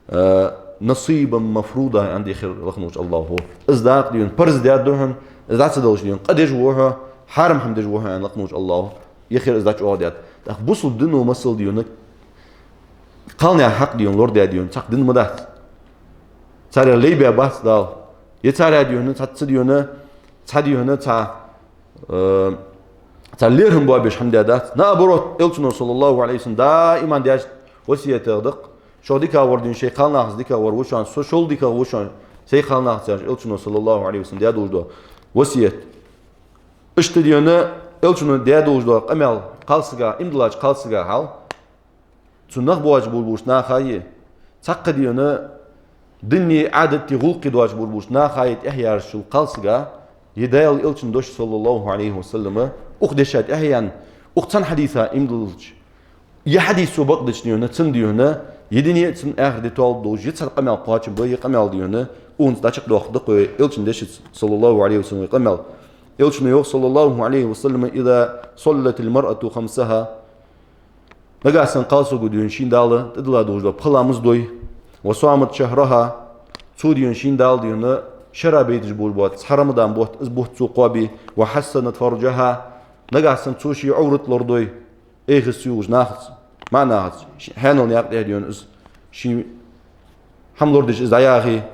э, نصيبا مفروضا, аьнна, яхар лакха волча АллахӀа. Из дакъа, дий хьона, парз даьд хьона, из дӀа ца далаш, дий хьона, къа деш ва хьо, хьарам хӀама деш ва хьо, аьнна, лакха волча АллахӀа яхар из дӀачӀоагӀдаьд. ТӀаккха бусалба дино масал, дий хьона, кхалнаьха хьакъ, дий хьона, лорадаь, дий хьона, цхьаккха ди ма дац. Царех лай баь бац Дала. Е царех, дий хьона, цхьацца, дий хьона, цхьа, дий хьона, цхьа, э, цхьа лерхӀам боабеш хӀама даь дац. Наоборот, Элчано, саллаллахӀу Ӏалайхи ва саллам, даим деш васкетах да-кх: «Шух дикагӀвар, дий хьона, шоай кхалнахаца дикагӀвар ва шоана, со шул дикагӀа ва шоана шоай кхалнахаца», — яхаш, Элчано, саллаллахӀу Ӏалайхи ва саллам, даь долаш дола васкет. Иштта, дий хьона, Элчано даь долаш дола къамаьл кхалсага, иман диллача кхалсага хьал, цу нах боацаш болча нахаи, цхьаккха дийна дини, Ӏадати, гӀулакхи доацаш болча нахаи тӀехьа яьржачул кхалсага, е Даьла Элчан дош, саллаллахӀу Ӏалайхи ва саллам, укх деша тӀехьа яьнна, укх цхьан хьадиса иман диллача, е хьадис цо бакъдеча дийна, цун дийна, е дуне а, цун ахарт а тоалургдолаш, е цхьа къамаьл кхоачам ба, е къамаьл дийна, укхунца дӀачакхдоаккхаргда-кх вай Элчан дешаца, саллаллахӀу Ӏалайхи ва саллам, вай къамаьл. Элчано йоах, саллаллахӀу Ӏалайхи ва саллам: «إذا صلت المرأة خمسها». Нагахьа санна кхалсаго дийна шийна Дала тӀадилла долаш дола пхи ламаз дой, «وصامت شهرها», цо дийна шийна Дала дийна шера байташ болаш бола цхьа Рамадан бутт, из бутт цо кхоабе, «وحصنت فرجها», нагахьа санна цо ший Ӏоврат лорадой, эхь-хис ца ювлаш нахаца, маӀа нахаца, ший хьаьнала наькъа тӀа дийна из, ший хӀама лорадеш из дӀаяхе,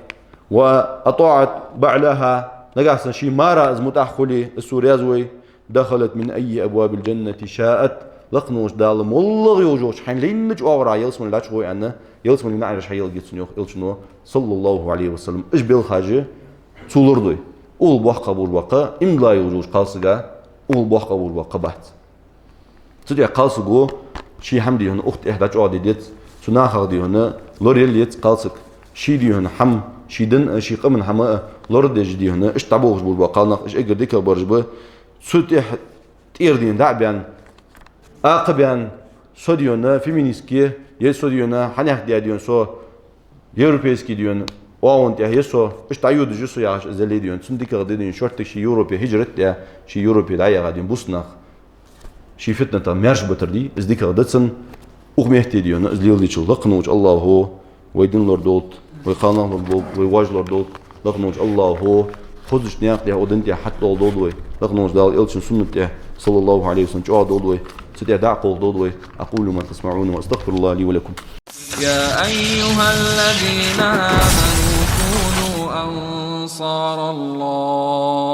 «وأطاعت بعلها», нагахьа санна ший мара из мутӀахьа хуле, из цо раьза вой, «دخلت من أي أبواب الجنة شاءت», лакхаволча Дала моллагӀа йолча хьайна лайнача оагӀорахьа ялсмале дӀачугӀой аьнна, ялсмален наӀараш хьайийлларгья цунна, йоах Элчано, саллаллахӀу Ӏалайхи ва саллам. Уж белхаш цо лорадой. Укхул боккха болаш бола къа, иман диллача йолча кхалсага, укхул боккха болаш бола къа бац. Цу тӀа кхалсаго ший хӀама дийна укх тӀа дӀачӀоагӀде деза, цу нахах дийна лораяла еза кхалсаг. Ший дийна хӀама, ший дина а, ший къаман хӀама а лорадеш дийна, иштта дӀаболхаш болаш бола кхалнах, уж эггара дикагӀа бараш ба. Цу тӀа тӀера дийна дӀа а баьнна, акха баьнна, со дийна феминистка, е со дийна хьанехк даь дийна со, европейски дийна, оагӀон тӀа я со, иштта дӀайодаш я со яхаш из яле дийна, цунна дикагӀа да дийна, шортига ший Европе хӀижрат даь, ший Европе дӀаяха дийна бусалба нах ший фитнатах маьрша битар дий, из дикагӀа да цунна, укх метте дийна из леладечул. Лакхаволча АллахӀо вай дин лорадолда, вай кхалнах лорадолда, вай воаш лорадолда. Лакхаволча АллахӀо хозача наькъа тӀа, укх дина тӀа хьатӀадоаладолда вай. Лакхаволча Дала Элчан суннат тӀа, саллаллахӀу Ӏалайхи ва саллам, чӀоагӀдолда вай. Цу тӀа дӀакхалхадолда вай. أقول ما تسمعون وأستغفر الله لي ولكم. يا أيها الذين آمنوا كونوا أنصار الله.